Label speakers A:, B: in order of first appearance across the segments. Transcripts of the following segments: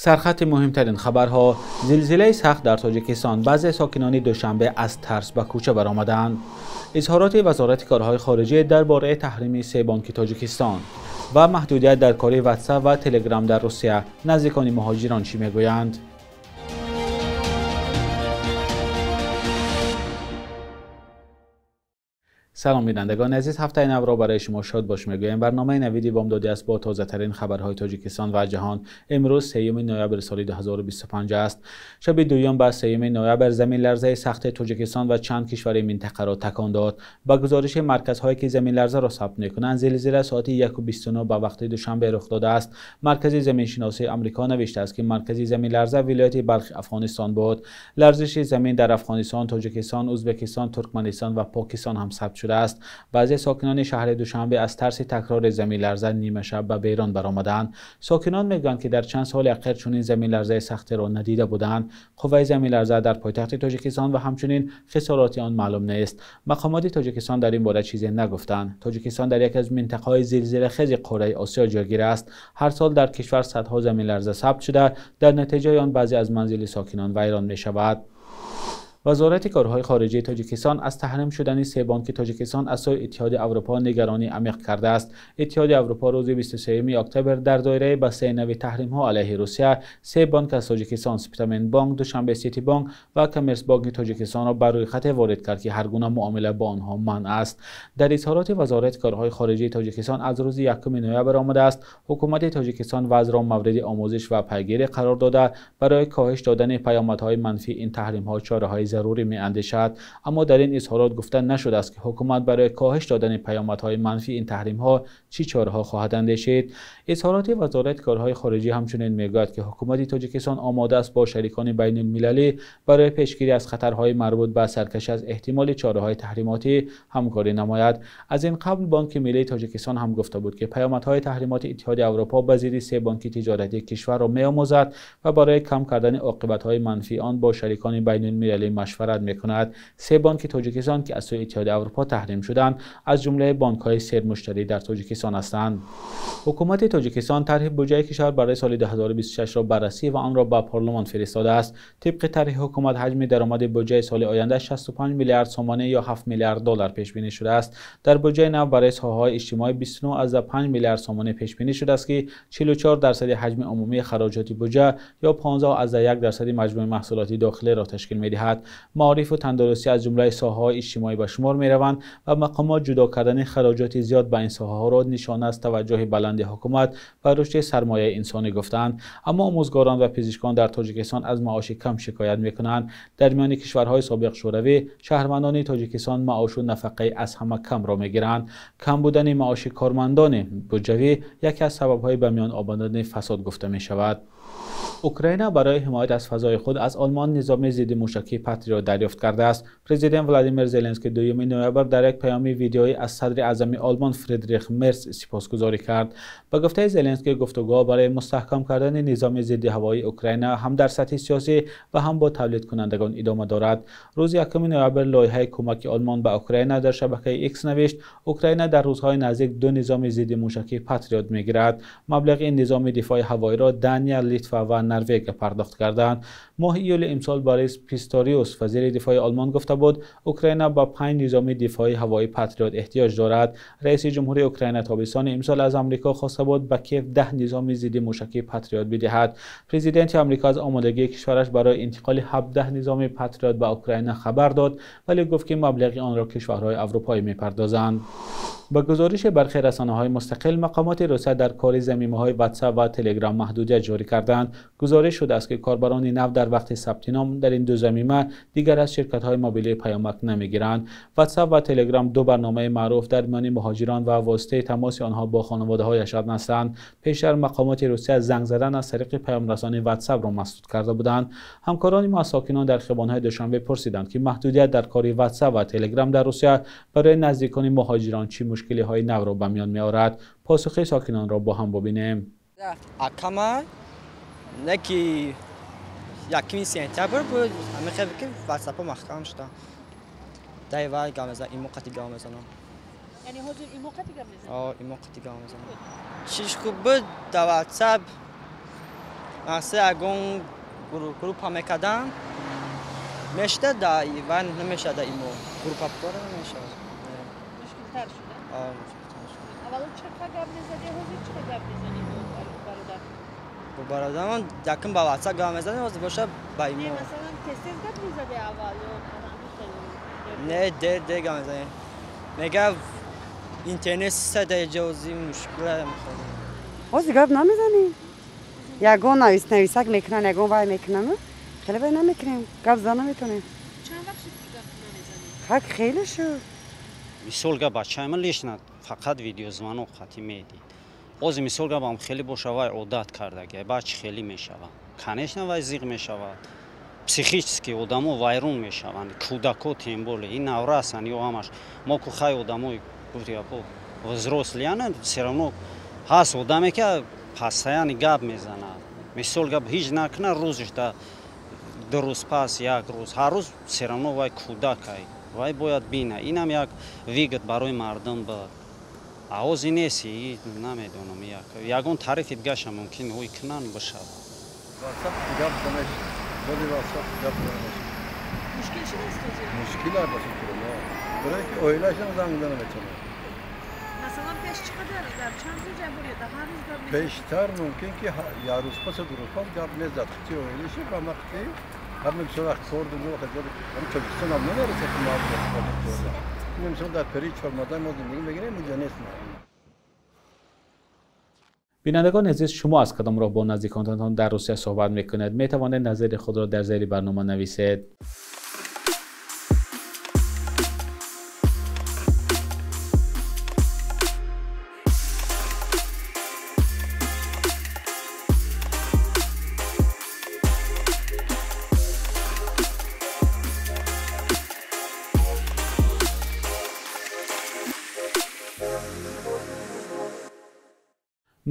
A: Сархати муҳимтарин хабарҳо: зилзилаи сахт дар Тоҷикистон, баъзе сокинони Душанбе аз тарс ба кӯча баромаданд. Изҳороти Вазорати корҳои хориҷӣ дар бораи таҳрими се бонки Тоҷикистон ва маҳдудият дар кори WhatsApp ва Telegram дар Русия. Наздикони муҳоҷирон чӣ мегӯянд? Салом бинандагони азиз, ҳафтаи навро барои шумо шод бош мегӯем. Барномаи навиди бомдодӣ аст бо тозатарин хабарҳои Тоҷикистон ва ҷаҳон. Имрӯз 3 ноябри соли 2025 аст. Шаби дуюм ба 3 ноябр заминларзаи сахти Тоҷикистон ва чанд кишвари минтақаро такон дод. Ба гузориши марказҳое ки заминларзаро сабт мекунанд, зилзила соати 1:29 ба вақти Душанбе рух додааст. Маркази заминшиносии Амрико навиштааст, ки маркази заминларза вилояти Балхи Афғонистон буд. Ларзиши замин дар Афғонистон, Тоҷикистон, Ӯзбекистон, Туркманистон ва Покистон ҳам сабт шудааст. Баъзе сокинони шаҳри Душанбе аз тарси такрори заминларза нимашаб ба берун баромаданд. Сокинон мегӯянд, ки дар чанд соли охир чунин заминларзаи сахтеро надида буданд. Қувваи заминларза дар пойтахти Тоҷикистон ва ҳамчунин хисороти он маълум нест. Мақомоти Тоҷикистон дар ин бора чизе нагуфтанд. Тоҷикистон дар яке аз минтақаҳои зилзилахези қораи Осиё ҷойгир аст. Ҳар сол дар кишвар садҳо заминларза сабт шуда, дар натиҷаи он баъзе аз манзили сокинон вайрон мешавад. Вазорати корҳои хориҷии Тоҷикистон аз таҳрим шудани се бонки Тоҷикистон аз сӯи Иттиҳоди Аврупо нигаронии амиқ кардааст. Иттиҳоди Аврупо рӯзи 23 октябр дар доираи бастаи нави таҳримҳо алайҳи Русия се бонк аз Тоҷикистон, Спитамен бонк, Душанбе Сити бонк ва Коммерс бонки Тоҷикистонро ба рӯйхате ворид кард, ки ҳар гуна муомила бо онҳо манъ аст. Дар изҳороти Вазорати корҳои хориҷии Тоҷикистон аз рӯзи 1 ноябр омадааст, ҳукумати Тоҷикистон вазъро мавриди омӯзиш ва пайгирӣ қарор дода, барои коҳиш додани паёмадҳои манфии ин таҳримҳо чораҳои зарурӣ меандешад. Аммо дар ин изҳорот гуфта нашудааст, ки ҳукумат барои коҳиш додани паёмадҳои манфии ин таҳримҳо чӣ чораҳо хоҳад андешид. Изҳороти Вазорати корҳои хориҷӣ ҳамчунин мегӯяд, ки ҳукумати Тоҷикистон омода аст бо шарикони байналмилалӣ барои пешгирӣ аз хатарҳои марбут ба саркашӣ аз эҳтимоли чораҳои таҳримотӣ ҳамкорӣ намояд. Аз ин қабл Бонки Миллии Тоҷикистон ҳам гуфта буд, ки паёмадҳои таҳримоти Иттиҳоди Аврупо ба зидди се бонки тиҷоратии кишварро меомӯзад ва барои кам кардани оқибатҳои манфии он бо шарикони байналмилалӣ машварат мекунад. Се бонки Тоҷикистон, ки аз сӯи Иттиҳоди Аврупо таҳрим шуданд, аз ҷумлаи бонкҳои сермуштарӣ дар Тоҷикистон ҳастанд. Ҳукумати Тоҷикистон тарҳи буҷаи кишвар барои соли 2026-ро баррасӣ ва онро ба парлумон фиристодааст. Тибқи тарҳи ҳукумат, ҳаҷми даромади буҷаи соли оянда 65 миллиард сомонӣ ё 7 миллиард доллар пешбинӣ шудааст. Дар буҷаи нав барои соҳаҳои иҷтимоӣ 29,5 миллиард сомонӣ пешбинӣ шудааст, ки 44% ҳаҷми умумии хароҷоти буҷа ё 15,1% маҷмӯи маҳсулоти дохилиро ташкил медиҳад. Маориф ва тандурустӣ аз ҷумлаи соҳаҳои иҷтимоӣ ба шумор мераванд ва мақомот ҷудо кардани хароҷоти зиёд ба ин соҳаҳоро нишона аз таваҷҷӯҳи баланди ҳукумат ба рушди сармояи инсонӣ гуфтанд. Аммо омӯзгорон ва пизишкон дар Тоҷикистон аз маоши кам шикоят мекунанд. Дар миёни кишварҳои собиқ Шӯравӣ шаҳрвандони Тоҷикистон маошу нафақаи аз ҳама камро мегиранд. Кам будани маоши кормандони буҷавӣ яке аз сабабҳои ба миён омадани фасод гуфта мешавад. Украина барои ҳимоят аз фазои худ аз Олмон низоми зидди мушакии Патриот дарёфт кардааст. Президент Владимир Зеленский 2 ноябр дар як паёми видеоӣ аз садри аъзами Олмон Фридрих Мерц сипосгузорӣ кард. Ба гуфтаи Зеленский, гуфтугӯҳо барои мустаҳкам кардани низоми зидди ҳавоии Украина ҳам дар сатҳи сиёсӣ ва ҳам бо тавлидкунандагон идома дорад. Рӯзи 1 ноябр лоиҳаи кӯмаки Олмон ба Украина дар шабакаи X навишт, Украина дар рӯзҳои наздик ду низоми зидди мушакии Патриот мегирад. Маблағи ин низоми дифои ҳавоиро Дания, Литва ва Норвегия пардохт карданд. Моҳи июли имсол Борис Писториус, вазири дифои Олмон, гуфта буд, Украина ба 5 низоми дифои ҳавоии Патриот эҳтиёҷ дорад. Раиси ҷумҳури Украина тобистони имсол аз Амрико хоста буд ба Киев 10 низоми зидди мушакии Патриот бидиҳад. Президенти Амрико аз омодагии кишвараш барои интиқоли 17 низоми Патриот ба Украина хабар дод, вале гуфт, ки маблағи онро кишварҳои аврупоӣ мепардозанд. Ба гузориши бархе расонаҳои мустақил, мақомоти Русия дар кори замимаҳои WhatsApp ва Telegram маҳдудият ҷорӣ карданд. Гузориш шудааст, ки корбарони нав дар вақти сабти ном дар ин ду замима дигар аз ширкатҳои мобилии паёмак намегиранд. WhatsApp ва Telegram ду барномаи маъруф дар миёни муҳоҷирон ва воситаи тамоси онҳо бо хонаводаҳояшон ҳастанд. Пештар мақомоти Русия занг задан аз тариқи паёмрасони WhatsApp-ро масдуд карда буданд. Ҳамкорони мо аз сокинон дар хиёбонҳои Душанбе пурсиданд, ки маҳдудият дар кори WhatsApp ва Telegram дар Русия барои наздикони муҳоҷирон чӣ мушкилиҳои навро ба миён меорад. Посухи сокинонро бо ҳам бубинем.
B: Акама неки 1 сентябр буд, ҳамин хел ки WhatsApp маҳкам шуда. Дай вай гап мезанам, имо қати гап мезанам.
C: Яъне ҳозир имо қати гап мезанам?
B: О, имо қати гап мезанам. Чиш хуб буд дар WhatsApp. Мақсад ягон группа мекардам, мешуда да вай намешуда да имо. Группа кора намешавад.
C: Мушкилтар шуда?
B: А, мушкилтар шуда.
C: Аввало чӣ гап мезадӣ, ҳозир чӣ гап мезанӣ бо бародар?
B: Бо бародарам якум ба WhatsApp гап мезадем, ҳозир боша ба имо.
C: Не, масалан, тез-тез гап мезадӣ аввал ё
B: Не, дер гап мезанем. Мега интернет сада ҷози мушкила мехоҳам.
D: Ҳозир гап намезанем. Ягон нависак мекунанд, ягон вай мекунанд. Хеле вай намекунем, гап зада наметонем.
C: Чанд вақт шуд ки гап намезанед?
D: Хак хеле шуд.
E: Мисол гап бачаи ман лишна фақат видеозвонок хати медид. Ҳозир мисол гапам хеле боша вай одат кардаги, баъд хеле мешавад. Конечно вай зиқ мешавад. Психически одамо вайрон мешаванд, кӯдако тем более, ин наврасанд ё ҳамаш. Мо ку хай одамои гуфти гапо взрослые ана всё равно ҳаст одаме ки постоянно гап мезанад. Мисол гап ҳеҷ накунад, рӯзаш да ду рӯз пас як рӯз, ҳар рӯз всё равно вай кӯдакай, вай бояд бина. Инам як выгод барои мардум буд. А ҳозир нест, намедонам, ягон тарифи дигаша мумкин ҳой кунанд бошад.
F: WhatsApp гап намешавад. Бози WhatsApp гап намешавад.
C: Мушкил шудааст ҳозир?
F: Мушкил аст ба фикри мо. Барои ки оилаашам занг зада наметавонад.
C: Масалан, пеш чӣ қадар дар чанд рӯз як бор ё дар ҳар рӯз гап мезад?
F: Пештар мумкин ки як рӯз пас ё ду рӯз пас гап мезад. Қити оилааши ба вақти ҳама бисёр вақт кор дорем, вақт Тоҷикистон ҳам намерасад ки мо мисол дар пери чормада мо зиндагӣ мекунем, инҷо нест.
A: Бинандагони азиз, шумо аз кадом роҳ бо наздиконатон дар Русия суҳбат мекунед? Метавонед назари худро дар зери барнома нависед.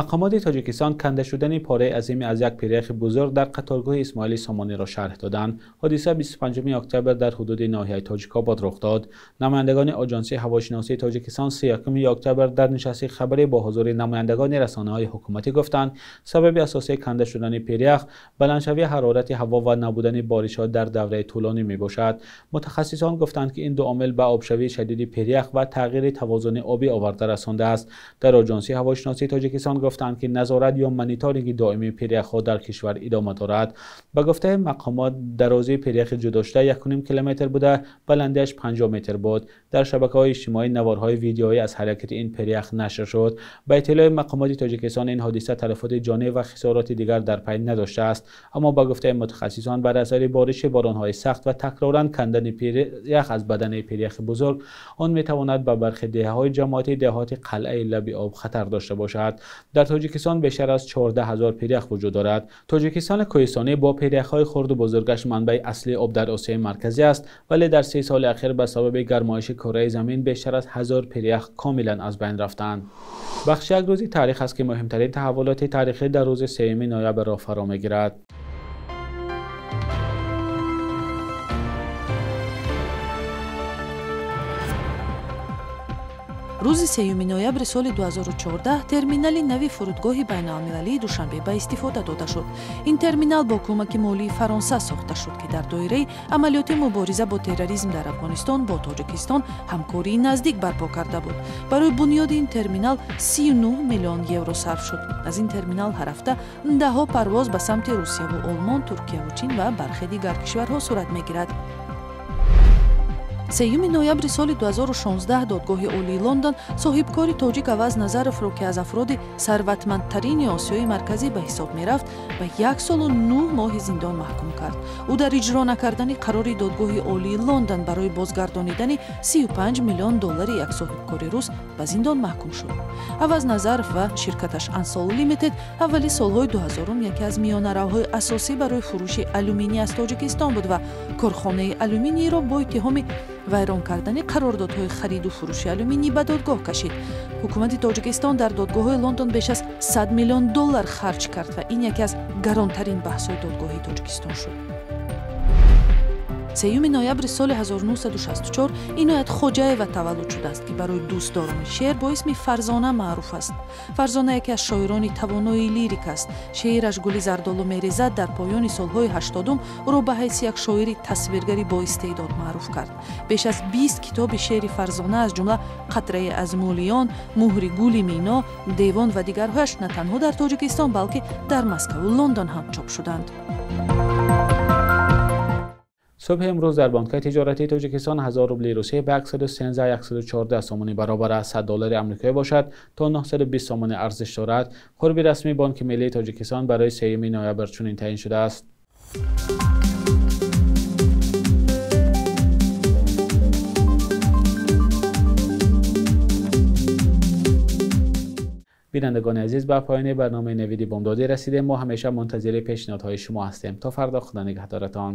A: Мақомоти Тоҷикистон канда шудани пораи азиме аз як пиряхи бузург дар қаторгоҳи Исмоили Сомониро шарҳ доданд. Ҳодиса 25 октябр дар ҳудуди ноҳияи Тоҷикобод рух дод. Намояндагони Оҷонсии ҳавошиносии Тоҷикистон 31 октябр дар нишасти хабарӣ бо ҳузури намояндагони расонаҳои ҳукуматӣ гуфтанд, сабаби асосии канда шудани пирях баландшавии ҳарорати ҳаво ва набудани боришҳо дар давраи тӯлонӣ мебошад. Мутахассисон гуфтанд, ки ин ду омил ба обшавии шадиди пирях ва тағйири тавозуни обӣ оварда расондааст. Дар Оҷонсии ҳавошиносии Тоҷикистон гуфтанд, ки назорат ё мониторинги доимии пиряхҳо дар кишвар идома дорад. Ба гуфтаи мақомот, дарозии пиряхи ҷудошуда 1.5 километр буда, баландиаш 50 метр буд. Дар шабакаҳои иҷтимоӣ наворҳои видеоӣ аз ҳаракати ин пирях нашр шуд. Ба иттилои мақомоти Тоҷикистон, ин ҳодиса талафоти ҷонӣ ва хисороти дигар дар пай надоштааст. Аммо ба гуфтаи мутахассисон, бар асари бориши боронҳои сахт ва такроран кандани пирях аз бадани пиряхи бузург, он метавонад ба бархи деҳаҳои ҷамоати деҳоти қалъаи лаби об хатар дошта бошад. Дар Тоҷикистон бештар аз 14,000 пирях вуҷуд дорад. Тоҷикистони кӯҳистонӣ бо пиряхҳои хурду бузургаш манбаи аслии об дар Осиёи Марказӣ аст, вале дар 3 соли ахир ба сабаби гармоиши кураи замин бештар аз 1000 пирях комилан аз байн рафтанд. Бахши як рӯзи таърих аст, ки муҳимтарин таҳаввулоти таърихӣ дар рӯзи 3 ноябрро фаро мегирад.
G: Рӯзи 3 ноябри соли 2014 терминали нави фурудгоҳи байналмилалии Душанбе ба истифода дода шуд. Ин терминал бо кӯмаки молии Фаронса сохта шуд, ки дар доираи амалиёти мубориза бо терроризм дар Афғонистон бо Тоҷикистон ҳамкории наздик барпо карда буд. Барои бунёди ин терминал 39 миллион евро сарф шуд. Аз ин терминал ҳар ҳафта даҳҳо парвоз ба самти Русияву Олмон, Туркияву Чин ва бархе дигар кишварҳо сурат мегирад. 3 ноябри соли 2016 додгоҳи Олии Лондон соҳибкори тоҷик Аваз Назаровро, ки аз афроди сарватмандтарини Осиёи Марказӣ ба ҳисоб мерафт, ба 1 солу 9 моҳи зиндон маҳкум кард. Ӯ дар иҷро накардани қарори додгоҳи Олии Лондон барои бозгардонидани 35 миллион доллари як соҳибкори рус ба зиндон маҳкум шуд. Аваз Назаров ва ширкаташ Ансол Лимитед аввали солҳои 2000 яке аз миёнаравҳои асосӣ барои фурӯши алюминий аз Тоҷикистон буд ва корхонаи алюминийро бо иттиҳоми вайрон кардани қарордодҳои хариду фурӯши алюминий ба додгоҳ кашид. Ҳукумати Тоҷикистон дар додгоҳҳои Лондон беш аз 100 миллион доллар харҷ кард ва ин яке аз гаронтарин баҳсҳои додгоҳи Тоҷикистон шуд. 3 ноябри соли 1964 Иноят Хоҷаева таваллуд шудааст, ки барои дӯстдорони шеър бо исми Фарзона маъруф аст. Фарзона яке аз шоирони тавонои лирик аст. Шеъраш «Гули зардолу мерезад» дар поёни солҳои 80-ум ӯро ба ҳайси як шоири тасвиргари боистеъдод маъруф кард. Беш аз 20 китоби шеъри Фарзона, аз ҷумла «Қатрае аз мӯлиён», «Муҳри гули мино», «Девон» ва дигарҳояш на танҳо дар Тоҷикистон, балки дар Москаву Лондон ҳам чоп шуданд.
A: Субҳи имрӯз дар бонкҳои тиҷоратии Тоҷикистон 1000 рубли Русия ба 113-114 сомонӣ баробар аст. 100 доллари амрикоӣ бошад то 920 сомонӣ арзиш дорад. Қурби расмии Бонки миллии Тоҷикистон барои 3 ноябр чунин таъин шудааст. Бинандагони азиз, ба поёни барномаи Навиди Бомдодӣ расидем. Мо ҳамеша мунтазири пешниҳодҳои шумо ҳастем. То фардо, Худо нигаҳдоратон.